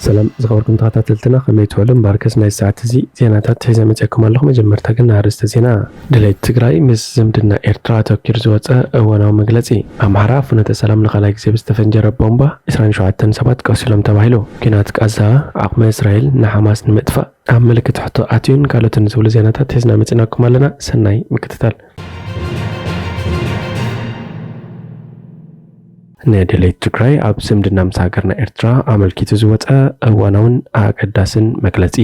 ሰላም ዝኸበርኩም ተኸታተልትና፣ ከመይ ትውዕሉ? እምበኣርከስ ናይ ሰዓት እዚ ዜናታት ሒዘ መፅኣኩም ኣለኹ። መጀመርታ ግን ኣርእስተ ዜና። ድሌት ትግራይ ምስ ዝምድና ኤርትራ ኣተኪሩ ዝወፀ እዋናዊ መግለፂ። ኣምሓራ ፍኖተ ሰላም ንኻልኣይ ግዜ ብዝተፈንጀረ ቦምባ ዕስራን ሸውዓተን ሰባት ቆሲሎም ተባሂሉ። ኲናት ቃዛ ዓቕሚ እስራኤል ንሓማስ ንምጥፋእ ኣብ ምልክት ሕቶ ኣትዩን ካልኦትን ዝብሉ ዜናታት ሒዝና መፂናኩም ኣለና። ሰናይ ምክትታል። ንድሌት ትግራይ ኣብ ዝምድና ምስ ሃገርና ኤርትራ ኣመልኪቱ ዝወፀ እዋናውን ኣገዳስን መግለፂ።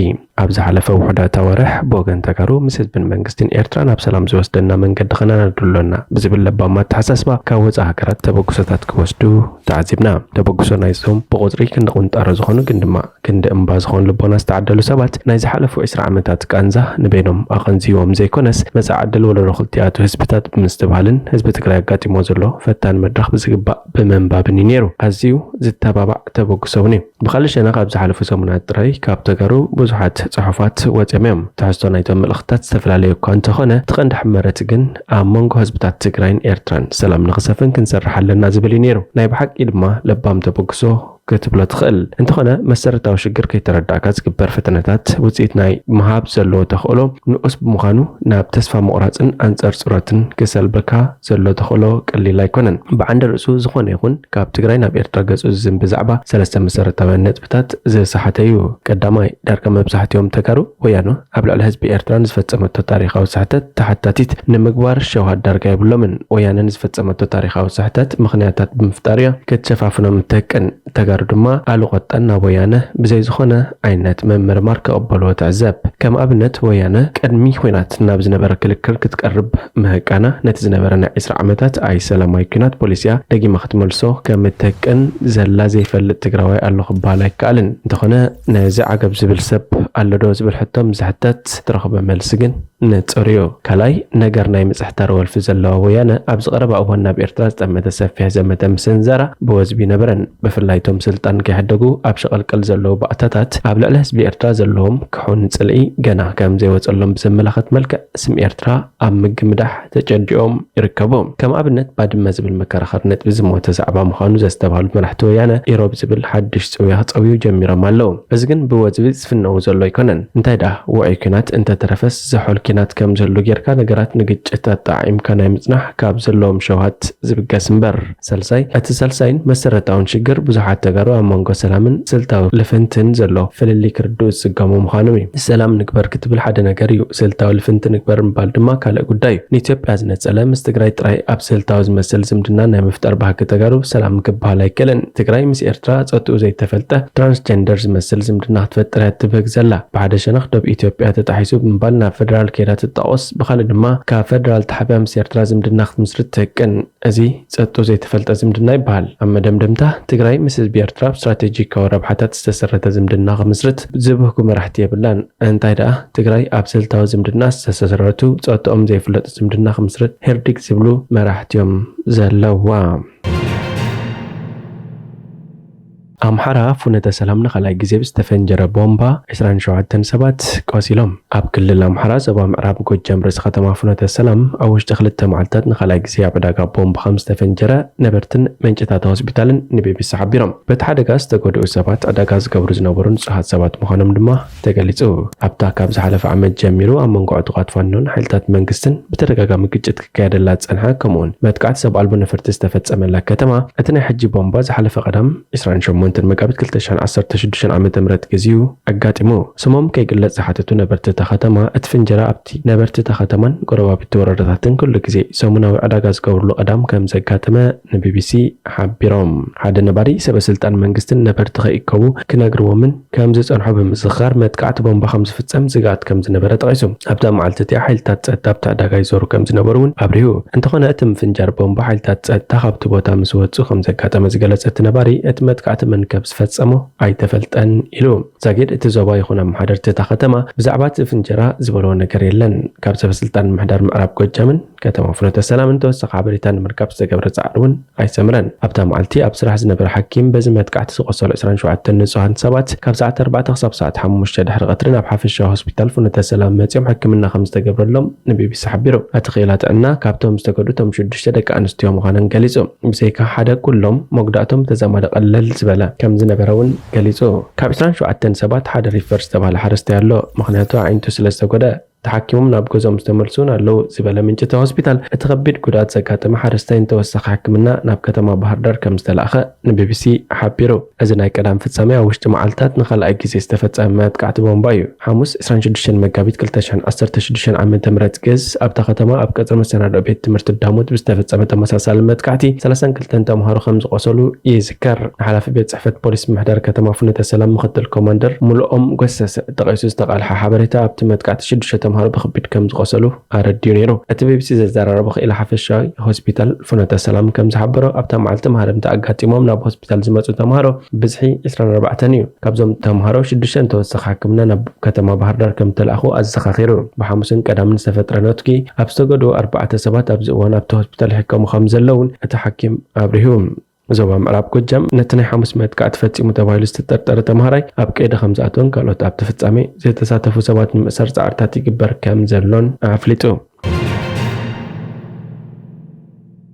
ኣብ ዝሓለፈ ውሑዳት ኣዋርሕ ብወገን ተጋሩ ምስ ህዝብን መንግስትን ኤርትራ ናብ ሰላም ዝወስደና መንገዲ ከነናድሉ ኣሎና ብዝብል ለባም ኣተሓሳስባ ካብ ወፃኢ ሃገራት ተበግሶታት ክወስዱ ተዓዚብና። ተበግሶ ናይዞም ብቁፅሪ ክንዲ ቁንጣሮ ዝኾኑ ግን ድማ ክንዲ እምባ ዝኾን ልቦና ዝተዓደሉ ሰባት ናይ ዝሓለፉ ዕስራ ዓመታት ቃንዛ ንበይኖም ኣቐንዝይዎም ዘይኮነስ፣ መጻኢ ዕድል ወለዶ ክልቲኣቱ ህዝብታት ብምስትብሃልን ህዝቢ ትግራይ ኣጋጢሞ ዘሎ ፈታኒ መድረኽ ብዝግባእ ብምንባብን እዩ ነይሩ። ኣዝዩ ዝተባባዕ ተበግሶ እውን እዩ። ብኻልእ ሸነኽ፣ ኣብ ዝሓለፉ ሰሙናት ጥራይ ካብ ተጋሩ ብዙሓት ጽሑፋት ወጺኦም እዮም። ትሕዝቶ ናይቶም መልእኽትታት ዝተፈላለየ እኳ እንተኾነ፣ እቲ ቀንዲ ሕመረት ግን ኣብ መንጎ ህዝብታት ትግራይን ኤርትራን ሰላም ንኽሰፍን ክንሰርሕ ኣለና ዝብል እዩ ነይሩ። ናይ ብሓቂ ድማ ለባም ተበግሶ ክትብሎ ትኽእል። እንተኾነ፣ መሰረታዊ ሽግር ከይተረዳእካ ዝግበር ፈተነታት ውፅኢት ናይ ምሃብ ዘለዎ ተኽእሎ ንኡስ ብምዃኑ፣ ናብ ተስፋ ምቑራፅን ኣንፀርፅሮትን ክሰልበካ ዘሎ ተኽእሎ ቀሊል ኣይኮነን። ብዓንደ ርእሱ፣ ዝኾነ ይኹን ካብ ትግራይ ናብ ኤርትራ ገፁ ዝዝንቢ ዛዕባ ሰለስተ መሰረታውያን ነጥብታት ዝሰሓተ እዩ። ቀዳማይ፣ ዳርጋ መብዛሕትኦም ተጋሩ ወያነ ኣብ ልዕሊ ህዝቢ ኤርትራ ንዝፈፀመቶ ታሪኻዊ ስሕተት ተሓታቲት ንምግባር ሸውሃት ዳርጋ የብሎምን። ወያነ ንዝፈፀመቶ ታሪኻዊ ስሕተት ምኽንያታት ብምፍጣር እያ ክትሸፋፍኖም እትህቅን። ተጋሩ ድማ ኣልቖጠን ናብ ወያነ ብዘይ ዝኾነ ዓይነት ምምርማር ክቕበልዎ ትዕዘብ። ከም ኣብነት፣ ወያነ ቅድሚ ኲናት ናብ ዝነበረ ክልክል ክትቀርብ ምህቃና፣ ነቲ ዝነበረ ናይ ዕስራ ዓመታት ኣይሰላማዊ ኲናት ፖሊሲያ ደጊማ ክትመልሶ ከም እትህቅን ዘላ ዘይፈልጥ ትግራዋይ ኣሎ ክበሃል ኣይከኣልን። እንተኾነ፣ ነዚ ዓገብ ዝብል ሰብ ኣሎ ዶ ዝብል ሕቶ ምስ ዝሕተት፣ እትረኽቦ መልሲ ግን ንጹር እዩ። ካልኣይ፣ ነገር ናይ ምጽሕታር ወልፊ ዘለዋ ወያነ፣ ኣብዚ ቀረባ እዋን ናብ ኤርትራ ዝጠመተ ሰፊሕ ዘመተ ምስንዛራ ብወዝቢ ነበረን። ብፍላይ እቶም ስልጣን ከይሕደጉ ኣብ ሸቐልቀል ዘለዉ ባእታታት፣ ኣብ ልዕሊ ህዝቢ ኤርትራ ዘለዎም ክሑን ጽልኢ ገና ከም ዘይወጸሎም ብዘመላኽት መልክዕ፣ ስም ኤርትራ ኣብ ምግምዳሕ ተጨዲኦም ይርከቡ። ከም ኣብነት፣ ባድመ ዝብል መከራኸሪ ነጥቢ ዝሞተ ዛዕባ ምዃኑ ዘስተብሃሉ መራሕቲ ወያነ፣ ኢሮብ ዝብል ሓድሽ ጽውያ ክጸውዩ ጀሚሮም ኣለዉ። እዚ ግን ብወዝቢ ዝፍነው ዘሎ ኣይኮነን። እንታይ ደኣ፣ ውዑይ ኲናት እንተተረፈስ፣ ዝሑል ኲናት ከም ዝህሉ ጌርካ ነገራት ንግጭት ኣጠዓዒምካ ናይ ምጽናሕ ካብ ዘለዎም ሸውሃት ዝብገስ እምበር። ሳልሳይ፣ እቲ ሳልሳይን መሰረታውን ሽግር ብዙሓት ተጋሩ ኣብ መንጎ ሰላምን ስልታዊ ልፍንትን ዘሎ ፍልልይ ክርድኡ ዝጽገሙ ምዃኖም እዩ። ሰላም ንግበር ክትብል ሓደ ነገር እዩ። ስልታዊ ልፍንቲ ንግበር ምባል ድማ ካልእ ጉዳይ እዩ። ንኢትዮጵያ ዝነጸለ፣ ምስ ትግራይ ጥራይ ኣብ ስልታዊ ዝመስል ዝምድና ናይ ምፍጣር ባህጊ ተጋሩ ሰላም ክበሃል ኣይክእልን። ትግራይ ምስ ኤርትራ ጸጥኡ ዘይተፈልጠ ትራንስጀንደር ዝመስል ዝምድና ክትፈጥር እያ ትብህግ ዘላ። ብሓደ ሸነኽ ዶብ ኢትዮጵያ ተጣሒሱ ብምባል ናብ ፈደራል ከይዳ ትጣቆስ፣ ብኻልእ ድማ ካብ ፈደራል ተሓቢኣ ምስ ኤርትራ ዝምድና ክትምስርት ትህቅን። እዚ ጸጥኡ ዘይተፈልጠ ዝምድና ይበሃል። ኣብ መደምደምታ፣ ትግራይ ምስ ህዝቢ ኤርትራ ኣብ ስትራቴጂካዊ ረብሓታት ዝተሰረተ ዝምድና ክምስርት ዝብህጉ መራሕቲ የብላን። እንታይ ደኣ፣ ትግራይ ኣብ ስልታዊ ዝምድና ዝተሰረቱ ጸጥኦም ዘይፍለጡ ዝምድና ክምስርት ህርዲግ ዝብሉ መራሕቲ እዮም ዘለዋ። ኣምሓራ ፍኖተ ሰላም ንኻልኣይ ግዜ ብዝተፈንጀረ ቦምባ ዕስራን ሸውዓተን ሰባት ቆሲሎም። ኣብ ክልል ኣምሓራ ዞባ ምዕራብ ጎጃም ርእሰ ከተማ ፍኖተ ሰላም ኣብ ውሽጢ ክልተ መዓልታት ንኻልኣይ ግዜ ኣብ ዕዳጋ ቦምብ ከም ዝተፈንጀረ ነበርትን ምንጭታት ሆስፒታልን ንቢቢሲ ሓቢሮም። በቲ ሓደጋ ዝተጎድኡ ሰባት ዕዳጋ ዝገብሩ ዝነበሩ ንጹሃት ሰባት ምዃኖም ድማ ተገሊጹ። ኣብታ ካብ ዝሓለፈ ዓመት ጀሚሩ ኣብ መንጎ ዕጡቓት ፋኖን ሓይልታት መንግስትን ብተደጋጋሚ ግጭት ክካየደላ ዝጸንሐ፣ ከምኡውን መጥቃዕቲ ሰብ ኣልቦ ነፈርቲ ዝተፈጸመላ ከተማ፣ እቲ ናይ ሕጂ ቦምባ ዝሓለፈ ቀዳም ዕስራን ሸሞንተን መጋቢት ክልተ ሽሕን ዓሰርተ ሽዱሽተን ዓመተ ምህረት ግዜኡ ኣጋጢሙ። ስሞም ከይግለጽ ዝሓተቱ ነበርቲ እታ ከተማ፣ እቲ ፍንጀራ ኣብቲ ነበርቲ እታ ከተማን ጎረባብቲ ወረዳታትን ኩሉ ግዜ ሰሙናዊ ዕዳጋ ዝገብርሉ ቀዳም ከም ዘጋጠመ ንቢቢሲ ሓቢሮም። ሓደ ነባሪ፣ ሰበ ስልጣን መንግስትን ነበርቲ ከይእከቡ ክነግርዎምን ከም ዝጸንሑ ብምዝኽኻር፣ መጥቃዕቲ ቦምባ ከም ዝፍጸም ስግኣት ከም ዝነበረ ጠቒሱ። ኣብታ መዓልቲ እቲኣ ሓይልታት ጸጥታ ኣብቲ ዕዳጋ ይዞሩ ከም ዝነበሩ እውን ኣብሪሁ። እንተኾነ፣ እቲ ምፍንጃር ቦምባ ሓይልታት ጸጥታ ካብቲ ቦታ ምስ ወጹ ከም ዘጋጠመ ዝገለጸ እቲ ነባሪ፣ እቲ መጥቃዕቲ መን ከም ዝፈጸሞ ኣይተፈልጠን ኢሉ። ዛጊድ እቲ ዞባ ይኹን ኣመሓደርቲ እታ ከተማ ብዛዕባ እቲ ፍንጀራ ዝበልዎ ነገር የለን። ካብ ሰበ ስልጣን ምምሕዳር ምዕራብ ጎጃምን ከተማ ፍኖተ ሰላምን ተወሳኺ ሓበሬታ ንምርካብ ዝተገብረ ጻዕሪ እውን ኣይሰምረን። ኣብታ መዓልቲ ኣብ ስራሕ ዝነበረ ሓኪም፣ በዚ መጥቃዕቲ ዝቖሰሉ ዕስራን ሸውዓተን ንጹሃት ሰባት ካብ ሰዓት ኣርባዕተ ክሳብ ሰዓት ሓሙሽተ ድሕሪ ቀትሪ ናብ ሓፈሻዊ ሆስፒታል ፍኖተ ሰላም መጺኦም ሕክምና ከም ዝተገብረሎም ንቢቢሲ ሓቢሩ። እቲ ክኢላ ጥዕና ካብቶም ዝተጎድኡ እቶም ሽዱሽተ ደቂ ኣንስትዮ ምዃነን ገሊጹ። ብዘይካ ሓደ፣ ኩሎም መጉዳእቶም ብተዛማዲ ቀለል ዝበለ ከም ዝነበረ እውን ገሊጹ። ካብ ዕስራን ሸውዓተን ሰባት ሓደ ሪፈር ዝተባህለ ሓረስታይ ኣሎ። ምኽንያቱ ኣዒንቱ ስለ ዝተጎደ ተሓኪሞም ናብ ገዝኦም ዝተመልሱ እውን ኣለዉ ዝበለ ምንጭ እቲ ሆስፒታል፣ እቲ ከቢድ ጉድኣት ዘጋጠመ ሓረስታይ ንተወሳኺ ሕክምና ናብ ከተማ ባህር ዳር ከም ዝተላእኸ ንቢቢሲ ሓቢሩ። እዚ ናይ ቀዳም ፍጻሜ ኣብ ውሽጢ መዓልታት ንኻልኣይ ግዜ ዝተፈጸመ መጥቃዕቲ ቦምባ እዩ። ሓሙስ ዕስራን ሽዱሽተን መጋቢት ክልተ ሽሕን ዓሰርተ ሽዱሽተን ዓመተ ምህረት ግስ ኣብታ ከተማ ኣብ ቀጽሪ መሰናድኦ ቤት ትምህርቲ ዳሞት ብዝተፈጸመ ተመሳሳሊ መጥቃዕቲ ሰላሳን ክልተን ተምሃሮ ከም ዝቖሰሉ ይዝከር። ንሓላፊ ቤት ጽሕፈት ፖሊስ ምምሕዳር ከተማ ፍኖተ ሰላም ምኽትል ኮማንደር ሙሉኦም ጎሰሰ ጠቒሱ ዝተቓልሐ ሓበሬታ ኣብቲ መጥቃዕቲ ሽዱሽተ ተምሃሮ ብኸቢድ ከም ዝቖሰሉ ኣረዲኡ ነይሩ። እቲ ቢቢሲ ዘዘራረቦ ክኢላ ሓፈሻዊ ሆስፒታል ፍኖተ ሰላም ከም ዝሓበሮ ኣብታ መዓልቲ መሃረምቲ ኣጋጢሞም ናብ ሆስፒታል ዝመጹ ተምሃሮ ብዝሒ ዕስራን ኣርባዕተን እዩ። ካብዞም ተምሃሮ ሽዱሽተ ንተወሳኺ ሕክምና ናብ ከተማ ባህር ዳር ከም ተላእኹ ኣዘኻኺሩ። ብሓሙስን ቀዳምን ዝተፈጥረ ነትጒ ኣብ ዝተጎድኡ ኣርባዕተ ሰባት ኣብዚ እዋን ኣብቲ ሆስፒታል ይሕከሙ ከም ዘለውን እቲ ሓኪም ኣብሪሁ። ዞባ ምዕራብ ጎጃም ነቲ ናይ ሓሙስ መጥቃዕቲ ፈጺሙ ተባሂሉ ዝተጠርጠረ ተምሃራይ ኣብ ቀይዲ ከም ዝኣተወን ካልኦት ኣብቲ ፍጻሜ ዝተሳተፉ ሰባት ንምእሳር ጻዕርታት ይግበር ከም ዘሎን ኣፍሊጡ።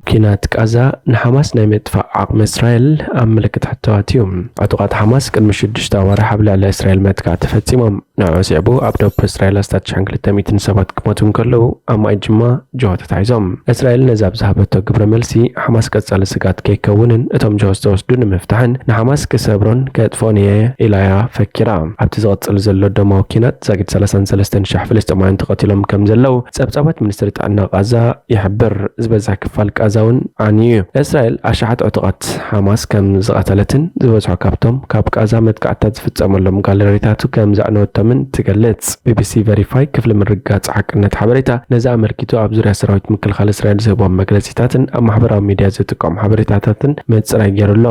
ኲናት ቃዛ ንሓማስ ናይ ምጥፋእ ዓቕሚ እስራኤል ኣብ ምልክት ሕቶታት እዩ። ዕጡቓት ሓማስ ቅድሚ ሽዱሽተ ኣዋርሕ ኣብ ልዕሊ እስራኤል መጥቃዕቲ ፈጺሞም። ንዕኡ ስዒቡ ኣብ ደቡብ እስራኤል ኣስታት ሽሕን ክልተ ሚእትን ሰባት ክሞቱ እንከለዉ፣ ኣብ ማይ ጅማ ጅሆ ተታሒዞም። እስራኤል ነዚ ኣብ ዝሃበቶ ግብረ መልሲ፣ ሓማስ ቀጻሊ ስግኣት ከይከውንን እቶም ጅሆ ዝተወስዱ ንምፍታሕን ንሓማስ ክሰብሮን ከጥፍኦን እየ ኢላ እያ ፈኪራ። ኣብቲ ዝቕጽል ዘሎ ደማዊ ኲናት ዛጊድ ሰላሳን ሰለስተን ሽሕ ፍልስጤማውያን ተቐቲሎም ከም ዘለዉ ጸብጻባት ሚኒስትሪ ጥዕና ቃዛ ይሕብር። ዝበዝሕ ክፋል ቃዛ እውን ዓንዩ እዩ። እስራኤል ኣሽሓት ዕጡቓት ሓማስ ከም ዝቐተለትን ዝበዝሑ ካብቶም ካብ ቃዛ መጥቃዕትታት ዝፍጸመሎም ጋለሪታቱ ከም ዘዕነወቶምን ትገልጽ። ቢቢሲ ቨሪፋይ ክፍሊ ምርግጋጽ ሓቅነት ሓበሬታ ነዚ ኣመልኪቱ ኣብ ዙርያ ሰራዊት ምክልኻል እስራኤል ዝህቦም መግለጺታትን ኣብ ማሕበራዊ ሚድያ ዝጥቀሙ ሓበሬታታትን ምጽራይ ገይሩ ኣሎ።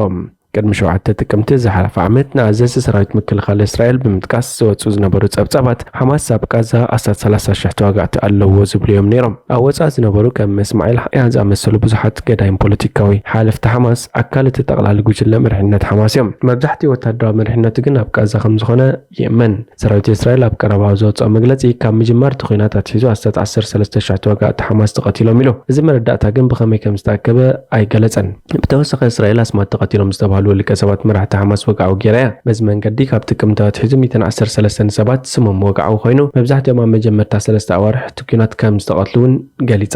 ቅድሚ ሸውዓተ ጥቅምቲ ዝሓለፈ ዓመት ንኣዘዝቲ ሰራዊት ምክልኻል እስራኤል ብምጥቃስ ዝወጹ ዝነበሩ ጸብጻባት፣ ሓማስ ኣብ ቃዛ ኣስታት ሰላሳ ሽሕ ተዋጋእቲ ኣለዎ ዝብሉ እዮም ነይሮም። ኣብ ወጻኢ ዝነበሩ ከም እስማዒል ሃኒያ ዝኣመሰሉ ብዙሓት ገዳይም ፖለቲካዊ ሓለፍቲ ሓማስ ኣካል እቲ ጠቕላሊ ጉጅለ መሪሕነት ሓማስ እዮም። መብዛሕትኡ ወታደራዊ መሪሕነቱ ግን ኣብ ቃዛ ከም ዝኾነ ይእመን። ሰራዊት እስራኤል ኣብ ቀረባ ኣብ ዘውፅኦ መግለፂ፣ ካብ ምጅማር እቲ ኲናት ኣትሒዙ ኣስታት ዓሰርተ ሰለስተ ሽሕ ተዋጋእቲ ሓማስ ተቐቲሎም ኢሉ። እዚ መረዳእታ ግን ብኸመይ ከም ዝተኣከበ ኣይገለፀን። ብተወሳኺ፣ እስራኤል ኣስማት ተቐቲሎም ዝተባህሉ ውልቀ ሰባት መራሕቲ ሓማስ ወግዓዊ ገይራ እያ። በዚ መንገዲ፣ ካብ ጥቅምቲ ኣትሒዙ ሚእትን ዓሰርተ ሰለስተን ሰባት ስሞም ወግዓዊ ኮይኑ፣ መብዛሕትኦም ኣብ መጀመርታ ሰለስተ ኣዋርሕ እቲ ኲናት ከም ዝተቐትሉ እውን ገሊጻ።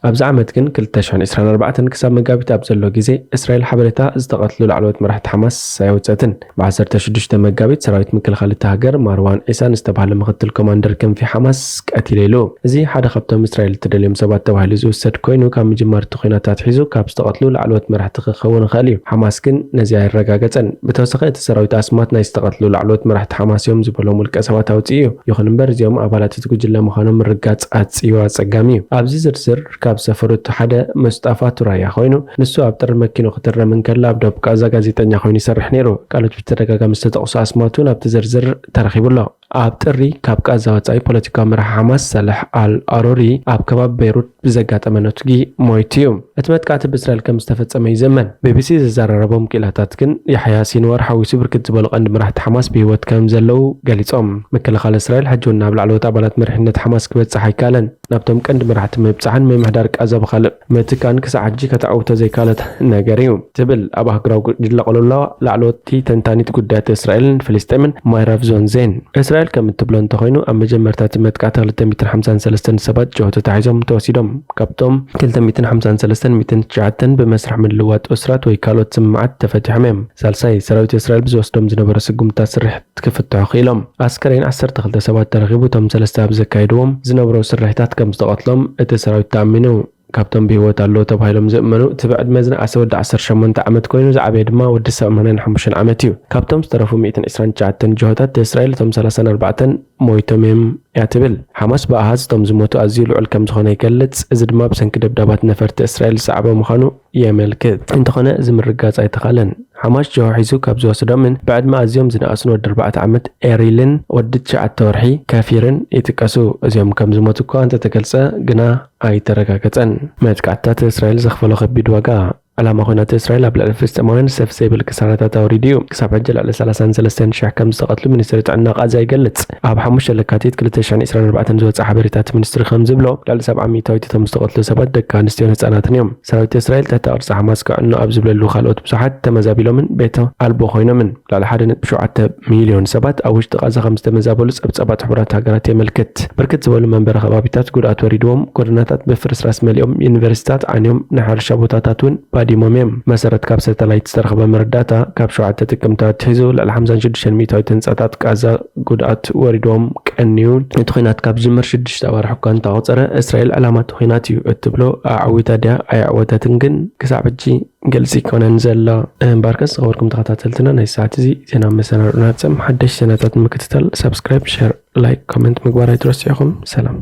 ኣብዚ ዓመት ግን ክልተ ሽሕን ዕስራን ኣርባዕተን ክሳብ መጋቢት ኣብ ዘሎ ግዜ፣ እስራኤል ሓበሬታ ዝተቐትሉ ላዕለዎት መራሕቲ ሓማስ ኣየውጸትን። ብ ዓሰርተ ሽዱሽተ መጋቢት፣ ሰራዊት ምክልኻል እታ ሃገር፣ ማርዋን ዒሳ ንዝተባህለ ምኽትል ኮማንደር ክንፊ ሓማስ ቀቲለ ኢሉ። እዚ ሓደ ካብቶም እስራኤል እትደልዮም ሰባት ተባሂሉ ዝውሰድ ኮይኑ፣ ካብ ምጅማር እቲ ኲናት ኣትሒዙ ካብ ዝተቐትሉ ላዕለዎት መራሕቲ ክኸውን ይኽእል እዩ። ሓማስ ግን ነዚ ኣየረጋገጸን። ብተወሳኺ፣ እቲ ሰራዊት ኣስማት ናይ ዝተቐትሉ ላዕለዎት መራሕቲ ሓማስ እዮም ዝበሎም ውልቀ ሰባት ኣውጺኡ እዩ። ይኹን እምበር፣ እዚኦም ኣባላት እቲ ጉጅለ ምዃኖም ምርጋጽ ኣዝዩ ኣጸጋሚ እዩ። ኣብዚ ዝርዝር ካብ ዝሰፈሩ እቲ ሓደ ሙስጣፋ ቱራያ ኮይኑ፣ ንሱ ኣብ ጥሪ መኪኑ ክትረም እንከላ ኣብ ደቡብ ቃዛ ጋዜጠኛ ኮይኑ ይሰርሕ ነይሩ። ካልኦት ብተደጋጋሚ ዝተጠቕሱ ኣስማት እውን ኣብቲ ዝርዝር ተረኺቡ ኣሎ። ኣብ ጥሪ ካብ ቃዛ ወጻኢ ፖለቲካዊ መራሒ ሓማስ ሳልሕ ኣል ኣሮሪ ኣብ ከባቢ ቤይሩት ብዘጋጠመ ነትጒ ሞይቱ እዩ። እቲ መጥቃዕቲ ብእስራኤል ከም ዝተፈጸመ እዩ ዝእመን። ቢቢሲ ዘዘራረቦም ክኢላታት ግን ያሕያ ሲንዋር ሓዊሱ ብርክት ዝበሉ ቀንዲ መራሕቲ ሓማስ ብህይወት ከም ዘለዉ ገሊጾም። ምክልኻል እስራኤል ሕጂ እውን ናብ ላዕለዎት ኣባላት መሪሕነት ሓማስ ክበጽሕ ኣይከኣለን። ናብቶም ቀንዲ መራሕቲ ምብጻሕን ምምሕዳር ቃዛ ብኻልእ ምትካን ክሳዕ ሕጂ ከተዕውቶ ዘይከኣለት ነገር እዩ ትብል ኣብ ኣህጉራዊ ጉጅለ ቅልውላው ላዕለወቲ ተንታኒት ጉዳያት እስራኤልን ፍልስጤምን ማይራቭ ዞንዜን። እስራኤል ከም እትብሎ እንተኾይኑ፣ ኣብ መጀመርታ እቲ መጥቃዕቲ ክልተ ሚእትን ሓምሳን ሰለስተን ሰባት ጅሆ ተታሒዞም ተወሲዶም። ካብቶም ክልተ ሚእትን ሓምሳን ሰለስተን ሚእትን ትሽዓተን ብመስርሕ ምልውዋጥ እስራት ወይ ካልኦት ስምምዓት ተፈቲሖም እዮም። ሳልሳይ፣ ሰራዊት እስራኤል ብዝወስዶም ዝነበሩ ስጉምትታት ስርሒት ክፍትሑ ክኢሎም። ኣስከሬን ዓሰርተ ክልተ ሰባት ተረኺቡ፣ እቶም ሰለስተ ኣብ ዘካየድዎም ዝነበሩ ስርሒታት ከም ዝተቐትሎም እቲ ሰራዊት ተኣሚኑ። ካብቶም ብህይወት ኣለዉ ተባሂሎም ዝእመኑ፣ እቲ ብዕድመ ዝነኣሰ ወዲ ዓሰርተ ሸሞንተ ዓመት ኮይኑ፣ ዝዓበየ ድማ ወዲ ሰማንያን ሓሙሽተን ዓመት እዩ። ካብቶም ዝተረፉ ሚእትን ዕስራን ትሽዓተን ጅሆታት እስራኤል፣ እቶም ሰላሳን ኣርባዕተን ሞይቶም እዮም እያ ትብል። ሓማስ ብኣሃዝ እቶም ዝሞቱ ኣዝዩ ልዑል ከም ዝኾነ ይገልጽ፣ እዚ ድማ ብሰንኪ ደብዳባት ነፈርቲ እስራኤል ዝሰዓበ ምዃኑ የመልክት። እንተኾነ፣ እዚ ምርጋጽ ኣይተኻእለን። ሓማስ ጅሆ ሒዙ ካብ ዝወሰዶምን ብዕድመ ኣዝዮም ዝነኣሱን ወዲ ኣርባዕተ ዓመት ኤሪልን ወዲ ትሽዓተ ወርሒ ከፊርን ይጥቀሱ። እዚኦም ከም ዝሞቱ እኳ እንተተገልጸ ግና ኣይተረጋገጸን። መጥቃዕትታት እስራኤል ዘኽፈሎ ከቢድ ዋጋ። ዕላማ ኲናት እስራኤል ኣብ ልዕሊ ፍልስጤማውያን ሰፍ ዘይብል ክሳራታት ኣውሪዱ እዩ። ክሳብ ሕጂ ልዕሊ ሰላሳን ሰለስተን ሽሕ ከም ዝተቐትሉ ሚኒስትሪ ጥዕና ቃዛ ይገልጽ። ኣብ ሓሙሽተ ለካቲት ክልተ ሽሕን ዕስራን ኣርባዕተን ዝወጸ ሓበሬታ እቲ ሚኒስትሪ ከም ዝብሎ፣ ልዕሊ ሰብዓ ሚእታዊት እቶም ዝተቐትሉ ሰባት ደቂ ኣንስትዮን ህጻናትን እዮም። ሰራዊት እስራኤል ትሕቲ ቅርጺ ሓማስ ክዕኖ ኣብ ዝብለሉ ካልኦት ብዙሓት ተመዛቢሎምን ቤት ኣልቦ ኮይኖምን። ልዕሊ ሓደ ነጥቢ ሸውዓተ ሚልዮን ሰባት ኣብ ውሽጢ ቃዛ ከም ዝተመዛበሉ ጸብጻባት ሕቡራት ሃገራት የመልክት። ብርክት ዝበሉ መንበሪ ከባቢታት ጉድኣት ወሪድዎም፣ ጎደናታት ብፍርስራስ መሊኦም፣ ዩኒቨርሲታት ዓንዮም፣ ናይ ሕርሻ ቦታታት እውን ባዲሞም እዮም። መሰረት ካብ ሳተላይት ዝተረኸበ መረዳእታ፣ ካብ ሸውዓተ ጥቅምቲ ኣትሒዙ ልዕሊ ሓምሳን ሽዱሽተን ሚእታዊት ህንጻታት ቃዛ ጉድኣት ወሪድዎም ቀንዩ። እቲ ኲናት ካብ ዝጅመር ሽዱሽተ ኣዋርሕ እኳ እንተቖጸረ፣ እስራኤል ዕላማ እቲ ኲናት እዩ እትብሎ ኣዕዊታ ድያ ኣየዕወተትን ግን ክሳብ ሕጂ ግልጺ ኣይኮነን ዘሎ። እምበኣርከስ ዝኸበርኩም ተኸታተልትና፣ ናይ ሰዓት እዚ ዜና መሰናድኡና ፈጸም። ሓደሽቲ ዜናታት ንምክትታል ሳብስክራይብ፣ ሸር፣ ላይክ፣ ኮመንት ምግባር ኣይትረስዑ ኢኹም። ሰላም።